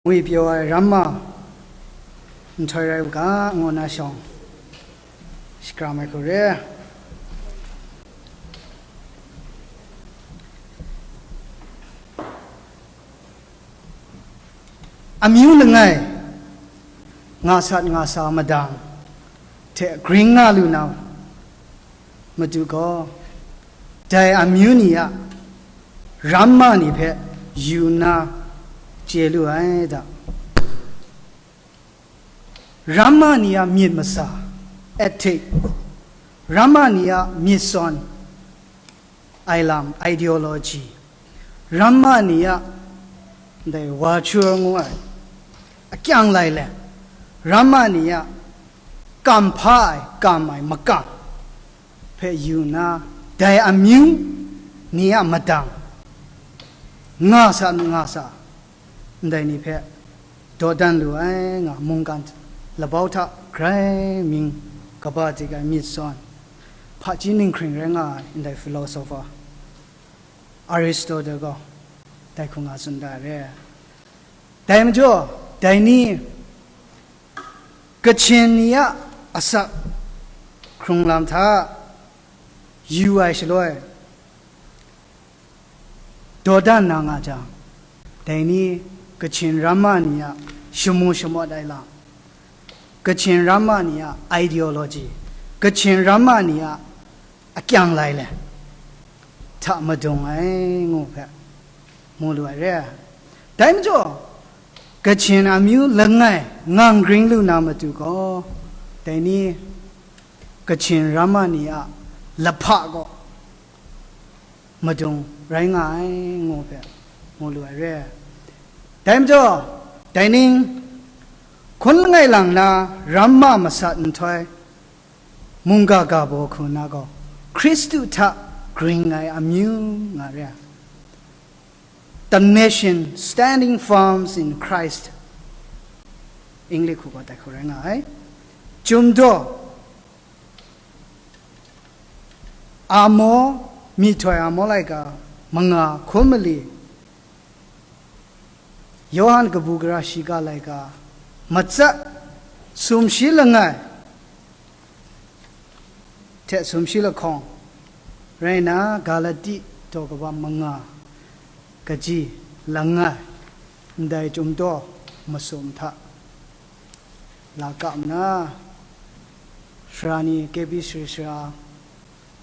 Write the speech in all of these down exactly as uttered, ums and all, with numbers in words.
ngwi pyaw ai ramma nhtoi rai u ga, ngu na shawng shakram ai hku re. Amyu langai, nga sat nga sa madang hte gring nga lu na matu gaw, dai amyu ni a ramma ni hpe yu nna chye lu ai da. Ramma ni a myit masa, ethic, ramma ni a myit sawn ai lam, ideology, ramma ni a ndai virtue ngu ai akyang lai le, ramma ni a kam hpa ai, kam ai makam hpe yu nna, dai amyu ni a madang nga sa, nga sa, ndai ni hpe dawdan lu ai nga mungkan labau hta grai mying kaba dik ai myit sawn, hpaji ninghkring rai nga ai ndai philosopher Aristotle gaw dai hku nga tsun da ai re. Dai majaw, dai ni Kachin ni a asak hkrung lam hta yu ai shaloi, dawdan na nga jang, dai ni Kachin ramma ni a shamu shamawt ai lam, Kachin ramma ni a ideology, Kachin ramma ni a akyang lai le, hta madung ai ngu hpe mu lu ai re. Dai majaw, Kachin amyu langai ngang gring lu na matu gaw, dai ni Kachin ramma ni a lahpa gaw madung rai nga ai ngu hpe mu lu ai re. Dai majaw, dai ning hkun langai lang na ramma masat nhtoi mungga ga baw hku na gaw, Hkristu hta gring ai amyu nga re ai. The nation standing firm in Christ. English hku gaw dai hku rai nga ai. Chyum daw, Amo, myihtoi Amo laika manga hkun mali, Yawhan kabu gara shiga laika matsat sumshi langai hte sumshi lahkawng rai nna, Galati daw kaba manga kaji langai ndai chyum daw masum hta la kap nna, sara ni K B C sara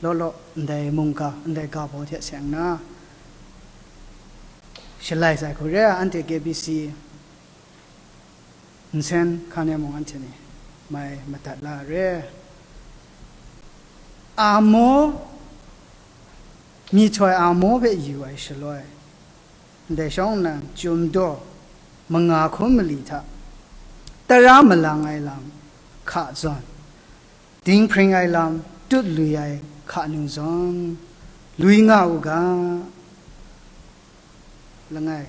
law law ndai mungga, ndai ga baw hte seng nna, shalai sai hku re ai, anhte K B C nsen hkan e mung anhte ni mai madat la ai re. Amo, myihtoi Amo hpe yu ai shaloi, ndai shawng nnan chyum daw manga hkun mali hta tara malang ai lam hka zawn, dinghpring ai lam tut lui ai hka nu zawn, lui nga u ga. Langai,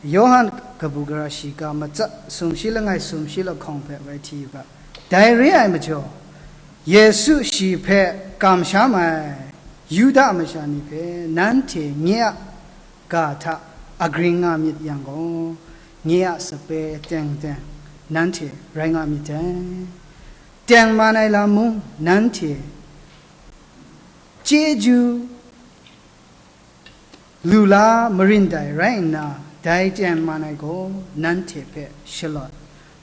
Yawhan kabu gara shiga matsat sumshi langai sumshi lahkawng hpe wai hti u ga. Dai re ai majaw, Yesu shi hpe kamsham ai Yuda masha ni hpe nanhte nye a ga hta agring nga myit yang gaw, nye a sape teng teng nanhte rai nga myit dai. Teng man ai lam mung nanhte chyeju lu la marin dai rai nna, dai teng man ai gaw nanhte hpe shalawt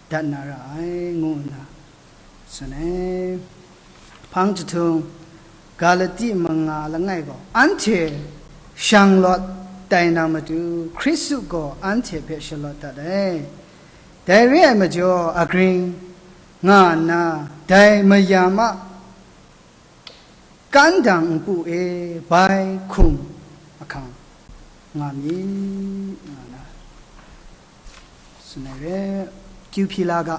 dat na ra ai, ngu nna tsun ai. Hpang jahtung, Galati manga langai gaw, anhte shanglawt tai na matu, Hkristu gaw anhte hpe shalawt dat ai. Dai re ai majaw, agring nga nna, dai mayam a kan dang npu e bai hkum ahkang nga myit, nga na tsun ai re. Kyu hpyi la ga,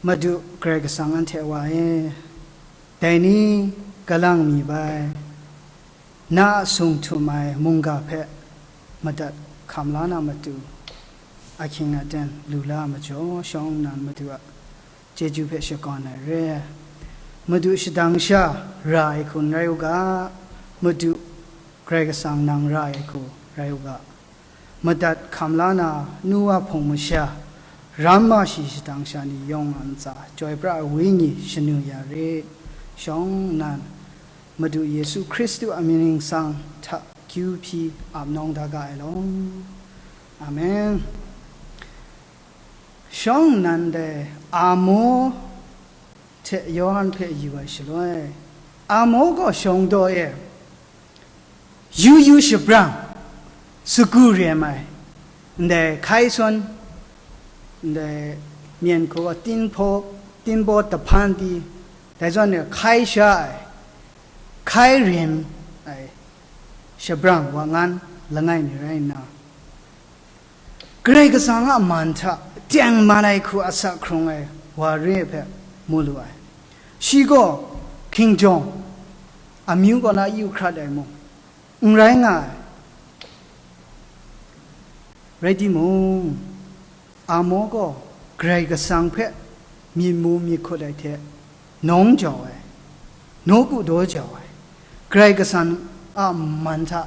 Madu Karai Kasang anhte Wa e, dai ni galang mi bai, na a sung htum ai mungga hpe madat hkam la na matu, ahkying aten lu la ai majaw, shawng nnan Madu a chyeju hpe shakawn ai re ai. Madu shadang sha ra ai hku n rai u ga, Madu Karai Kasang nang ra ai hku rai u ga. madat hkam la na, nu wa hpung masha, ramma shi shadang sha ni yawng a ntsa, chyoi pra ai wenyi shanu ya re. Shawng nnan, Madu Yesu Hkristu a mying ningsang hta kyu hpyi ap nawng da ga ai law. Amen. Shawng nnan dai Amo hte Yawhan hpe yu ai shaloi, Amo gaw shawng daw e yu yu shabrang, sagu rem ai, ndai hkai sawn, ndai myen hku tinhpaw, tinhpaw tahpan di, dai zawn e hkai sha ai, hkai rem ai shabrang wa ngan langai mi rai nna, Karai Kasang a man hta teng man ai hku asak hkrung ai wa re hpe mu lu ai. Shi gaw King Jawng amyu kaw na yu hkrat ai mung, n rai nga ai. Rai timung, Amo gaw Karai Kasang hpe myit mu myit hkut ai hte nawng jau ai, nawku daw jau ai, Karai Kasang a man hta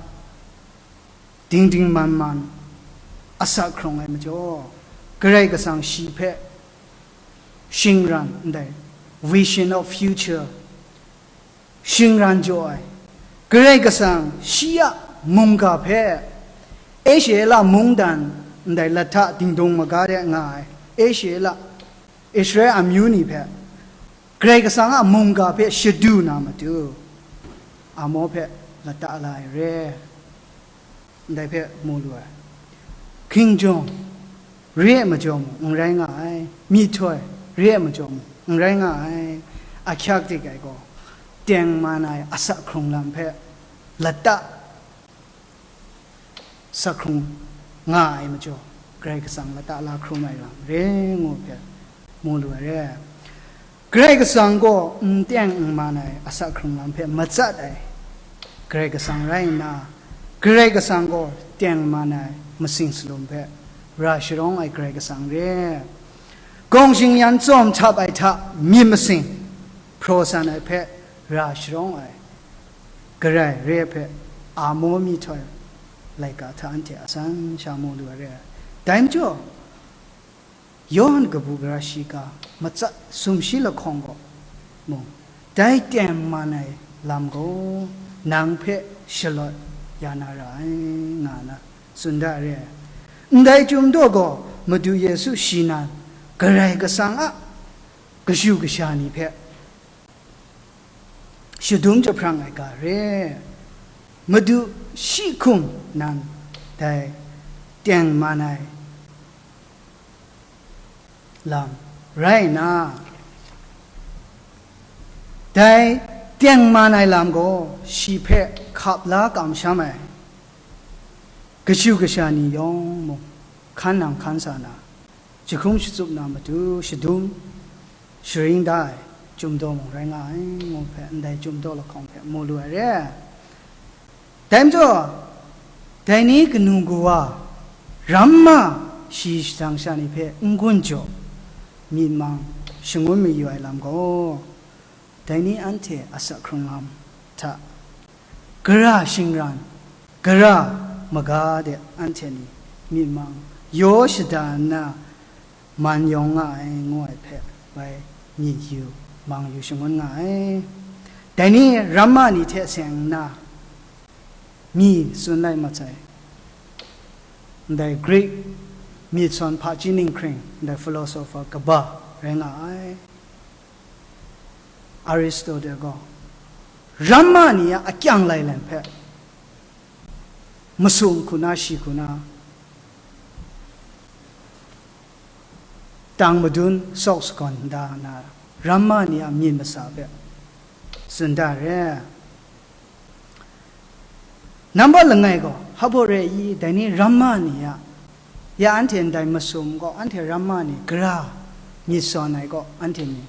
dingding man man asak hkrung ai majaw, Karai Kasang shi hpe shingran ndai, vision of future, shingran jaw ai, Karai Kasang shi a mungga hpe Israela mungdan ndai lat hta dingdung maga de nga ai Israela, Israel amyu ni hpe Karai Kasang a mungga hpe shadu na matu, Amo hpe lata la ai re. Ndai hpe mu lu ai. King Jawng re ai majaw mung, n rai nga ai. Myihtoi re ai majaw mung, n rai nga ai. Ahkyak dik ai gaw, teng man ai asak hkrung lam hpe lata sak hkrung nga ai majaw, Karai Kasang lata la hkrum ai lam re ngu hpe mu lu ai re. Karai Kasang gaw n teng n man ai asak hkrung lam hpe matsat ai Karai Kasang rai nna, Karai Kasang gaw teng man ai masing salum hpe ra sharawng ai Karai Kasang re. Gawng shingyan tsawm htap ai hta myit masing hpraw san ai hpe ra sharawng ai Karai re hpe Amo myihtoi laika hta anhte a san sha mu lu ai re. Dai majaw, Yawhan kabu gara shiga matsat sumshi lahkawng gaw mung, dai teng man ai lam gaw nang hpe shalawt ya na ra ai, nga na tsun da re ai. Ndai Chyum daw gaw Madu Yesu shi nan Karai Kasang a kashu kasha ni hpe shadum jahprang ai ga re. Madu shi hkum nan dai teng man ai lam rai nna, dai teng man ai lam gaw shi hpe hkap la kamsham ai kashu kasha ni yawng mung hkan nang hkan sa na, jahkrum shatsup na matu shadum sharing da ai Chyum daw mung rai nga ai, ngu hpe ndai Chyum daw lahkawng hpe mu lu ai re. Dai majaw, dai ni kanu kawa, ramma shi shadang sha ni hpe n-gun jaw, myit mang shangun mayu ai lam gaw, dai ni anhte asak hkrung lam hta gara shingran, gara maga de anhte ni myit mang yaw shada nna man yawng nga ai, ngu ai hpe bai myit yu, mang yu shangun nga ai. Dai ni ramma ni hte seng nna mi tsun lai mat sai, ndai Greek myit sawn hpaji ninghkring, ndai philosopher kaba rai nga ai Aristotle gaw, ramma ni a akyang lailen hpe masum hku na shi hku na, tang madun sawk sagawn da na ramma ni a myit masa hpe tsun da re. Nambat langai gaw, hpa baw re i, dai ni ramma ni a, ya anhte ndai masum gaw, anhte ramma ni gara myit sawn ai gaw, anhte ni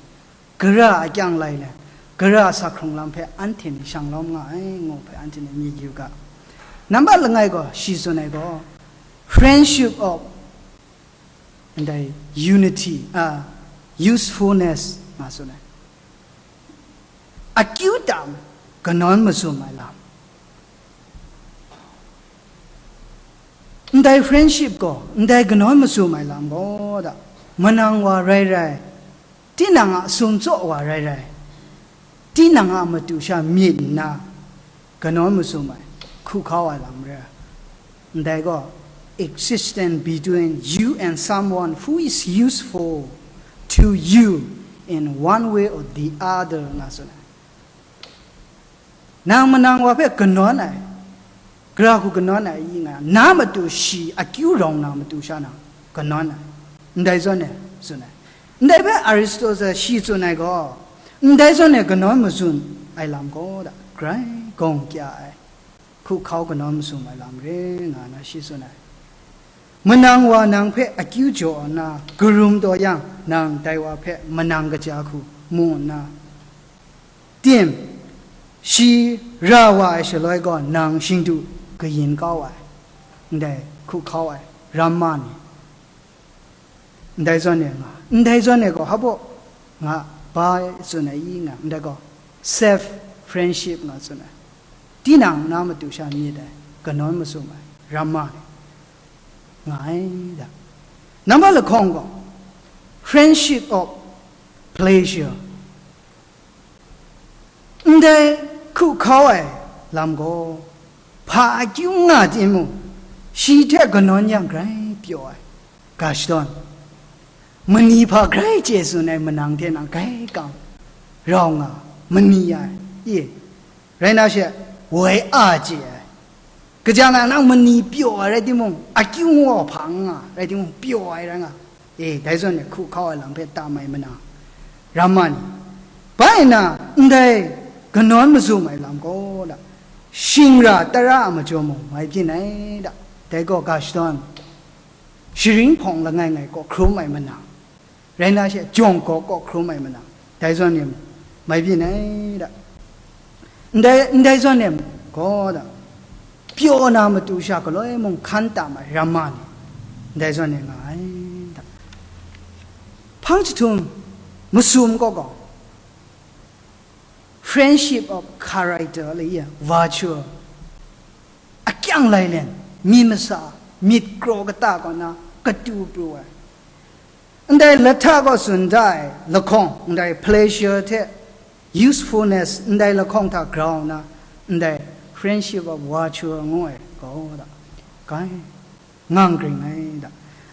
gara akyang lailen, gara asak hkrung lam hpe anhte ni shang lawm nga ai, ngu hpe anhte ni myit yu ga. Nambat langai gaw, shi tsun ai gaw, friendship of ndai unity, a, usefulness nga tsun ai. Akyu tam kanawn mazum ai lam. Ndai friendship gaw, ndai kanawn masum ai lam gaw da, manang wa rai rai, tinang a sumtsaw wa rai rai, tinang a matu sha myit nna, kanawn masum ai, hku hkau ai lam rai. Ndai gaw, existence between you and someone who is useful to you in one way or the other, nga tsun ai. Nang manang wa hpe kanawn ai, gara hku kanawn ai i nga, na matu shi akyu rawng na matu sha na kanawn ai, ndai zawn e tsun ai. Ndai hpe Aristotle shi tsun ai gaw, ndai zawn e kanawn mazun ai lam gaw da, grai gawng kya ai, hku hkau kanawn masum ai lam re nga na shi tsun ai. Manang wa nang hpe akyu jaw nna karum taw yang, nang dai wa hpe manang kaja hku mu nna, tim, shi ra wa ai shaloi gaw, nang shingdu kayin kau ai, ndai hku hkau ai, ramma ni, ndai zawn e nga, ndai zawn e gaw, hpa baw nga, ba tsun ai i nga, ndai gaw, self friendship nga tsun ai, tinang na matu sha myit ai, kanawn masum ai, ramma ni, nga ai da. Nambat lahkawng gaw, friendship of pleasure. Ndai hku hkau ai lam gaw, hpa akyu nga timung, shi hte kanawn yang grai pyaw ai, ga shadawn, mani hpa grai chye tsun ai manang hte nang grai kam rau nga, mani ai, i, rai na she, woi a chye ai, kaja nga nang mani pyaw ai rai timung, akyu wa hpa n nga rai timung, pyaw ai rai nga, e, dai zawn e hku hkau ai lam hpe tam ai manang, ramma ni, bai nna ndai kanawn mazum ai lam gaw da, shingra tara a majaw mung mai byin ai da, dai gaw ga shadawn, sharin hpawng langai ngai kaw hkrum ai manang, rai na she, jawng gaw kaw hkrum ai manang, dai zawn e mung mai byin ai da. Ndai, ndai zawn e gaw da, pyaw na matu sha galoi mung hkan tam ai ramma ni, ndai zawn e nga ai da. Hpang jahtum masum kaw gaw, friendship of character le ya, virtue, akyang lailen, myit masa, myit kraw kata kaw na katu pru ai. Ndai lahta kaw tsun da ai lahkawng, ndai pleasure hte usefulness, ndai lahkawng hta grau na, ndai friendship of virtue ngu ai gaw da, gai, ngang gring ai da.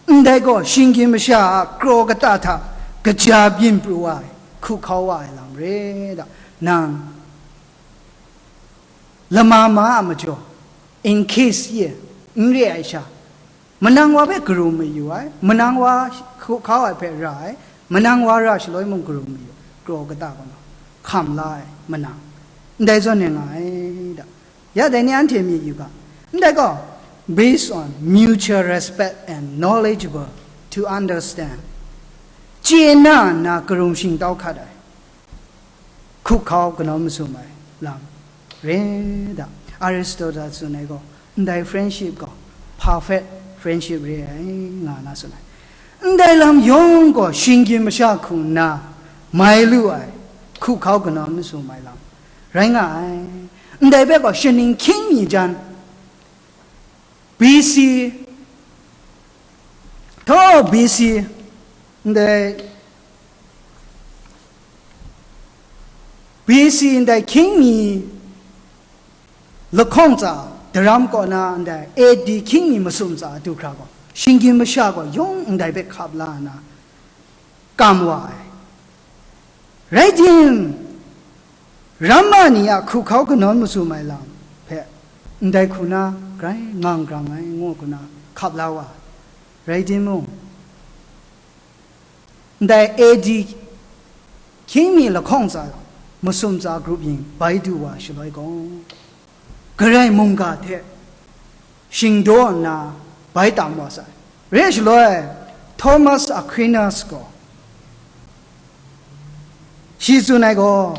Ndai gaw, shinggyim masha a kraw kata hta kaja byin pru wa ai, hku hkau wa ai lam re da. Nang lama ma a majaw, in case ye, n re ai sha, manang wa hpe karum mayu ai, manang wa hku hkau ai hpe ra ai, manang wa ra shaloi mung karum mayu, kraw kata kaw na, hkam la ai manang, ndai zawn e nga ai da. Ya dai ni anhte myit yu ga, ndai gaw, based on mutual respect and knowledgeable to understand, chye na nna karum shingtau hkat ai, hku hkau kanawn masum ai lam re da. Aristotle tsun ai gaw, ndai friendship gaw perfect friendship re ai, nga na tsun ai. Ndai lam yawng gaw shinggyim masha hku nna mai lu ai, hku hkau kanawn masum ai lam rai nga ai. Ndai hpe gaw shaning hkying mi jan, B C, htaw B C, ndai B C ndai hkying mi lahkawng tsa daram kaw na ndai A D hkying mi masum tsa du hkra gaw, shinggyim masha gaw yawng ndai hpe hkap la nna kam wa ai. Rai tim, ramma ni a hku hkau kanawn masum ai lam hpe ndai hku na grai ngang grang ai ngu hku na hkap la wa ai. Rai timung, ndai A D hkying mi lahkawng tsa masum tsa grup yin bai du wa shaloi gaw, Karai mungga hte shingdaw nna bai tam wa sai. Re shaloi, Thomas Aquinas gaw, shi tsun ai gaw,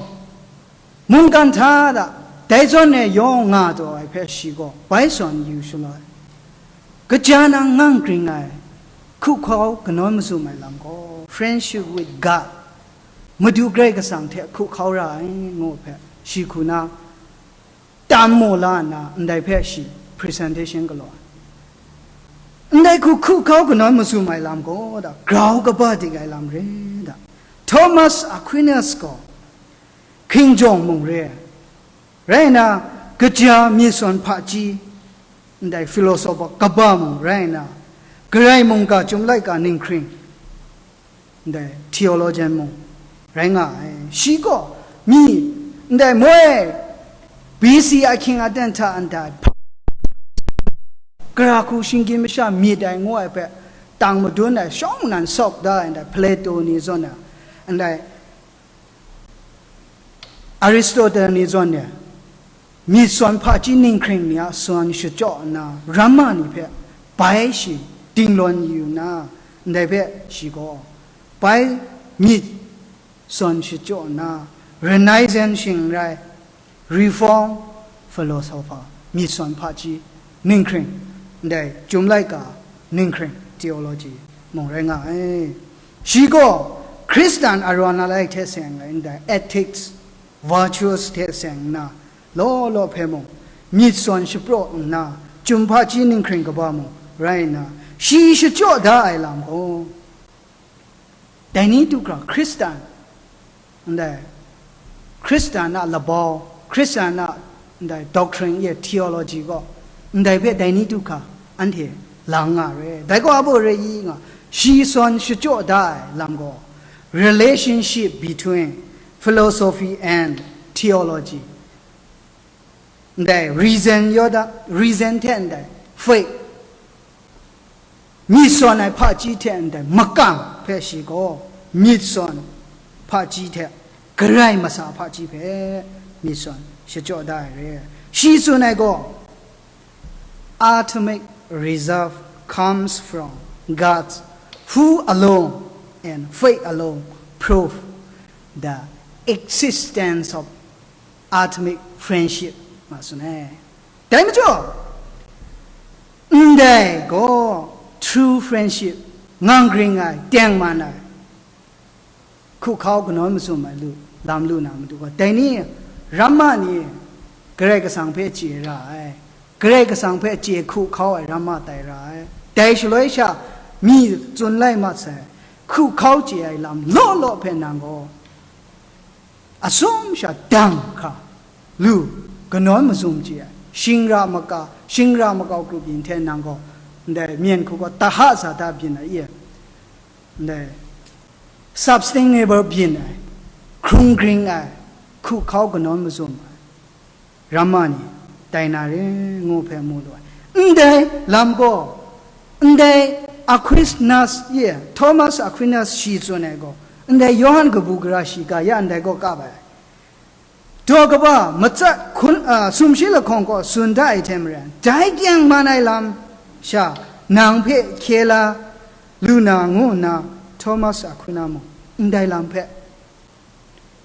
mungkan hta da, dai zawn e yawng nga taw ai hpe shi gaw bai sawn yu shaloi, kaja nang ngang gring ai, hku hkau kanawn masum ai lam gaw, friendship with God, Madu Karai Kasang hte hku hkau ra ai, ngu hpe shi hku na tam mu la nna, ndai hpe shi presentation galaw ai. Ndai hku hku hkau kanawn masum ai lam gaw da, grau kaba dik ai lam re da. Thomas Aquinas gaw hkingjawng mung re, rai nna, kaja myit sawn hpaji, ndai philosopher kaba mung rai nna, Karai mungga, Chyum laika ninghkring, ndai theologian mung rai nga ai. Shi gaw mi ndai moi B C ahkying aten hta ndai gara hku shinggyim masha myit ai ngu ai hpe tang madun ai shawng nnan sawk da ai ndai Plato ni zawn ai, ndai Aristotle ni zawn ai, myit sawn hpaji ninghkring ni a sawn shachyaw nna, ramma ni hpe bai shi dinglawn yu nna, ndai hpe shi gaw bai myit sawn shachyaw nna, Renaissance shing n rai, Reform philosopher, myit sawn hpaji ninghkring, ndai Chyum laika ninghkring theology mung rai nga ai. Shi gaw Hkristan arawn alai hte seng ai ndai ethics, virtues hte seng nna, law law hpe mung myit sawn shapraw nna, Chyum hpaji ninghkring kaba mung rai nna, shi shachyaw da ai lam gaw, dai ni du hkra Hkristan, ndai Hkristan a labau, Hkristan a ndai doctrine e theology gaw, ndai hpe dai ni du hkra anhte lang nga re. Dai gaw a baw re i nga, shi sawn shachyaw da ai lam gaw, relationship between philosophy and theology. Ndai reason yaw da, reason hte ndai faith, myit sawn ai hpaji hte ndai makam hpe shi gaw myit sawn hpaji hte Karai masa hpaji hpe myit sawn shachyaw da ai re. Shi tsun ai gaw, ultimate resolve comes from God, who alone and faith alone prove the existence of ultimate friendship, ma tsun ai. Dai majaw, ndai gaw true friendship, ngang gring ai, tengman ai, hku hkau kanawn masum ai lu, lam lu na matu gaw, dai ni, ramma ni, Karai Kasang hpe chye ra ai, Karai Kasang hpe chye hku hkau ai ramma tai ra ai. Dai shaloi sha, mi tsun lai mat sai, hku hkau chye ai lam law law hpe nang gaw, atsawm sha dang hkra lu, kanawn mazum chye ai, shingra maka, shingra makau grup yin hte nang gaw, ndai myen hku gaw taha zata byin ai, ndai sustainable byin ai, hkrung gring ai, hku hkau kanawn mazum ai, ramma ni tai na re ngu hpe mu lu ai. Ndai lam gaw, ndai Aquinas ye, Thomas Aquinas shi tsun ai gaw, ndai Yawhan kabu gara shiga ya ndai gaw kap ai. Daw kaba matsat hkun, a, sumshi lahkawng kaw tsun da ai hte maren, dai tengman ai lam sha nang hpe hkye la lu na ngu nna Thomas Aquinas mung ndai lam hpe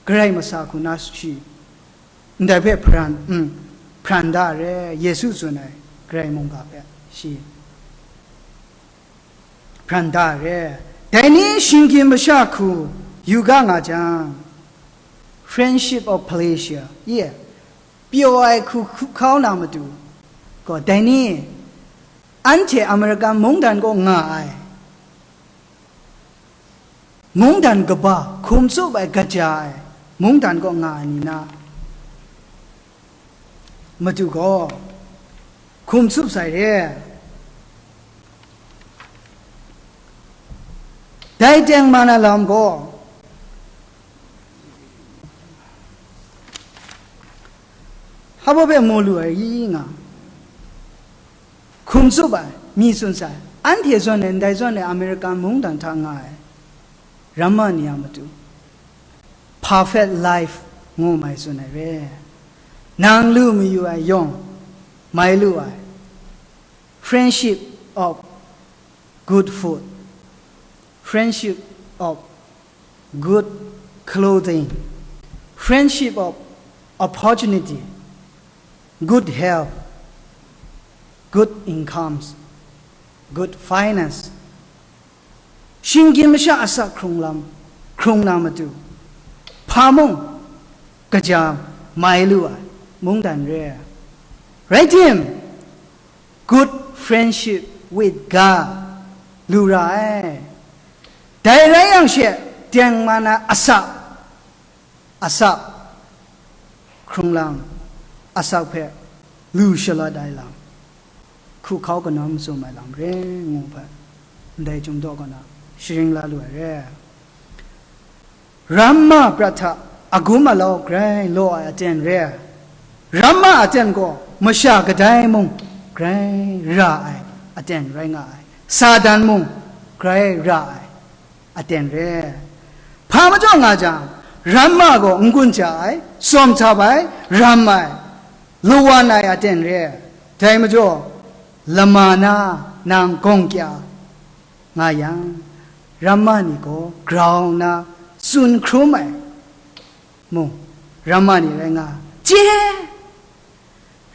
Karai masa hku na shi ndai hpe hparan, mm, hparan da re, Yesu tsun ai Karai mungga hpe shi hparan da re. Dai ni shinggyim masha hku yu ga nga jang, friendship of pleasure, ye, pyaw ai hku hku hkau na matu gaw, dai ni anhte American mungdan kaw nga ai, mungdan kaba hkum tsup ai kaja ai mungdan kaw nga ai ni na matu gaw hkum tsup sai re. Dai tengman a lam gaw, hpa baw hpe mu lu ai i nga, hkum tsup ai, mi tsun sai, anhte zawn e, ndai zawn e, American mungdan hta nga ai ramma ni a matu, perfect life ngu mai tsun ai re. Nang lu mayu ai yawng mai lu ai, friendship of good food, friendship of good clothing, friendship of opportunity, good health, good incomes, good finance. Shinggyim masha asak hkrung lam, hkrung na matu, hpa mung kaja mai lu ai mungdan re ai. Rai tim, good friendship with God, lu ra ai. Dai rai yang she, tengman ai asak, asak, hkrung lam, asak hpe lu shalawt ai lam, hku hkau kanawn matsun ai lam re ngu hpe, ndai chyum daw kaw na sharin la lu ai re. Ramma prat hta agum alau grai law ai aten re ai. Ramma aten gaw masha kadai mung grai ra ai aten rai nga ai. Satan mung grai ra ai aten re ai. Hpa majaw nga jang, ramma gaw n-gun ja ai, tsawm htap ai, ram ai, lawan ai aten re ai. Dai majaw, lama na nang gawng kya nga yang, ramma ni gaw grau nna tsun hkrum ai mung, ramma ni rai nga ai. Chye,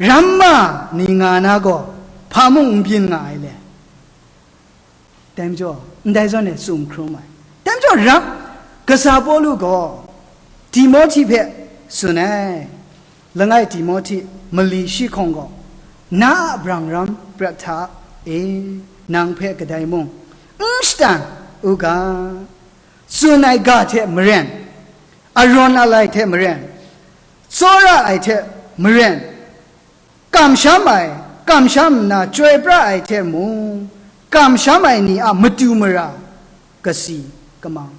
ramma ni nga na gaw, hpa mung n byin nga ai le. Dai majaw, ndai zawn e tsun hkrum ai. Dai majaw, ram, kasa Pawlu gaw Timohti hpe tsun ai. Langai Timohti mali shi hkawng gaw, na a brang ram prat hta e, nang hpe kadai mung n shatan u ga, tsun ai ga hte maren, arawn alai hte maren, tsawra ai hte maren, kamsham ai, kamsham nna chyoi pra ai hte mung, kamsham ai ni a matu mara kasi kamang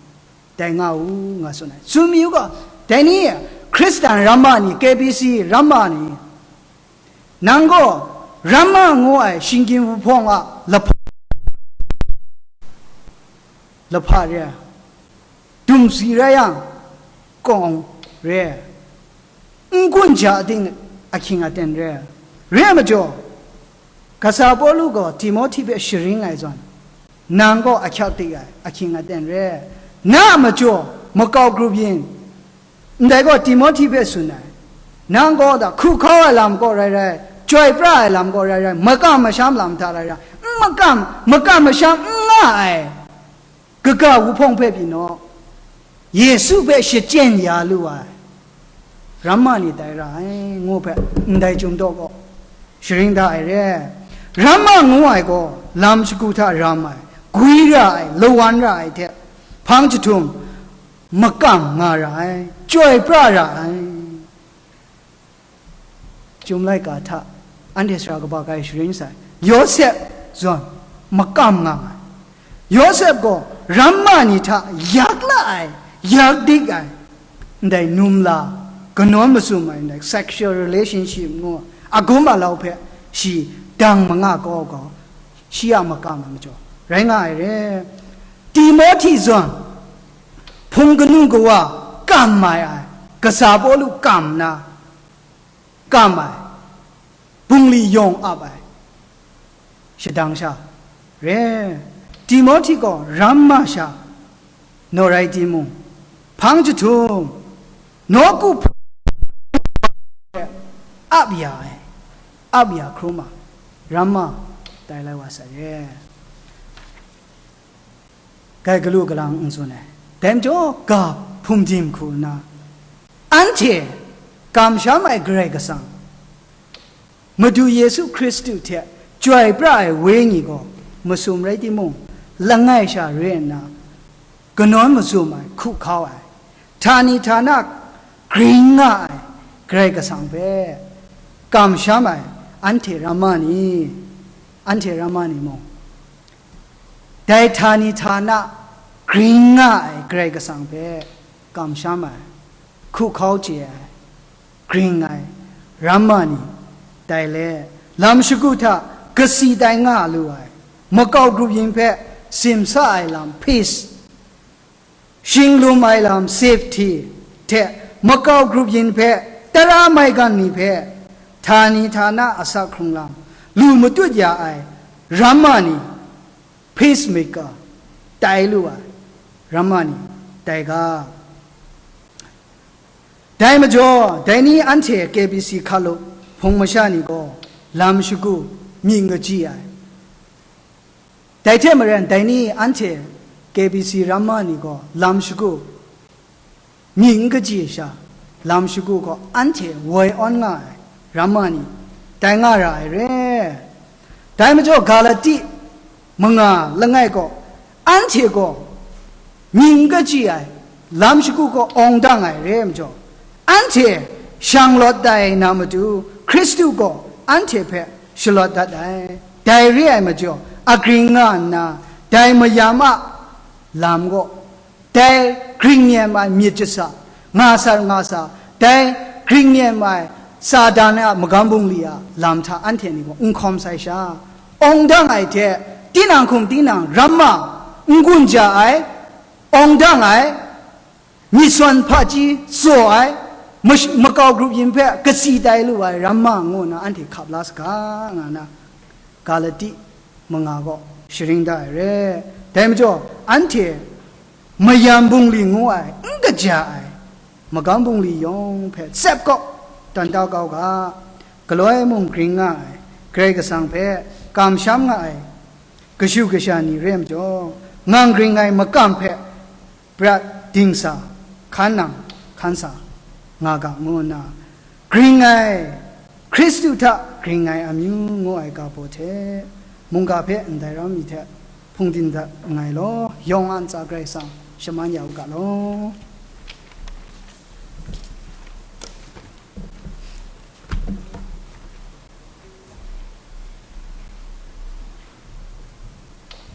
dai nga u, nga tsun ai. Tsun mi u gaw, dai ni Hkristan ramma ni, K B C ramma ni, nang gaw ramma ngu ai shinggyim wuhpawng a lahpa, lahpa re ai, dumsi rai yang, kawng re ai, n-gun ja ting ahkying aten re ai. Re ai majaw, kasa Pawlu gaw Timohti hpe sharin ai zawn, nang gaw ahkyak tik ai ahkying aten re ai. Na a majaw, makau grup yin, ndai gaw Timohti hpe tsun ai. Nang gaw da hku hkau ai lam gaw rai rai, chyoi pra ai lam gaw rai rai, makam masham lam hta rai rai, n makam, makam masham n nga ai kaga wuhpawng hpe pyi naw, Yesu hpe shachyen ya lu ai ramma ni tai ra ai, ngu hpe ndai chyum daw gaw sharin da ai re. Ramma ngu ai gaw lam shagu hta ram ai, gwi ra ai, lawan ra ai hte hpang jahtum makam nga ra ai, chyoi pra ra ai. Chyum laika hta anhte sara kaba kai sharin sai. Yawsep zawn makam nga ai. Yawsep gaw ramma ni hta yak la ai, yak dik ai, ndai numla kanawn masum ai, ndai sexual relationship ngu agum alau hpe shi dang manga kau gaw, shi a makam ai majaw rai nga ai re. Timohti zawn hpung kanu kawa kam mai ai, kasa Pawlu kam nna, kam ai, bungli yawng ap ai, shadang sha re. Timohti gaw ramma sha naw rai timung, hpang jahtum, nawku hpung ap ya ai, ap ya hkrum ai, ramma tai lai wa sai re. Gai galu galang n tsun ai. Dai majaw, ga hpung dim hku nna, anhte kamsham ai Karai Kasang, Madu Yesu Hkristu hte chyoi pra ai Wenyi gaw masum rai timung, langai sha re nna, kanawn masum ai, hku hkau ai, htani htana gring nga ai Karai Kasang hpe kamsham ai anhte ramma ni, anhte ramma ni mung, dai htani htana gring nga ai Karai Kasang hpe kamsham ai, hku hkau chye ai, gring ai ramma ni tai let, lam shagu hta kasi tai nga lu ai, makau grup yin hpe simsa ai lam, peace, shinglum ai lam, safety, hte makau grup yin hpe tara maigan ni hpe htani htana asak hkrung lam lu matut ya ai ramma ni, peacemaker, tai lu ai ramma ni tai ga. Dai majaw, dai ni anhte K B C hkalup hpung masha ni gaw lam shagu mying kachyi ai. Dai hte maren, dai ni anhte K B C ramma ni gaw lam shagu mying kachyi sha, lam shagu gaw anhte woi awn nga ai ramma ni tai nga ra ai re. Dai majaw, Galati manga langai gaw, anhte gaw mying kachyi ai lam shagu gaw awng dang ai re ai majaw, anhte shang lawt tai na matu, Hkristu gaw anhte hpe shalawt dat ai. Dai re ai majaw, agring nga nna, dai mayam a lam gaw, dai gring nem ai myit jasa, nga sar nga sa, dai gring nem ai Satan a magam bungli a lam hta anhte ni gaw n hkawm sai sha, awng dang ai hte, tinang hkum tinang ramma n gun ja ai, awng dang ai, myit sawn hpaji tsaw ai, mash- makau grup yin hpe kasi tai lu ai ramma ngu nna anhte hkap la saga, nga na Galati manga gaw sharin da ai re. Dai majaw, anhte mayam bungli ngu ai, n kaja ai magam bungli yawng hpe tsep gaw dan da kau ga, galoi mung gring nga ai, Karai Kasang hpe kamsham nga ai kashu kasha ni re ai majaw, ngang gring ai makam hpe prat dingsa, hkan nang hkan sa nga ga, ngu nna, gring ai, Hkristu hta gring ai amyu ngu ai ga baw hte, mungga hpe ndai rau mi hte hpung din dat nngai law, yawng a ntsa Karai Kasang shaman ya u ga law.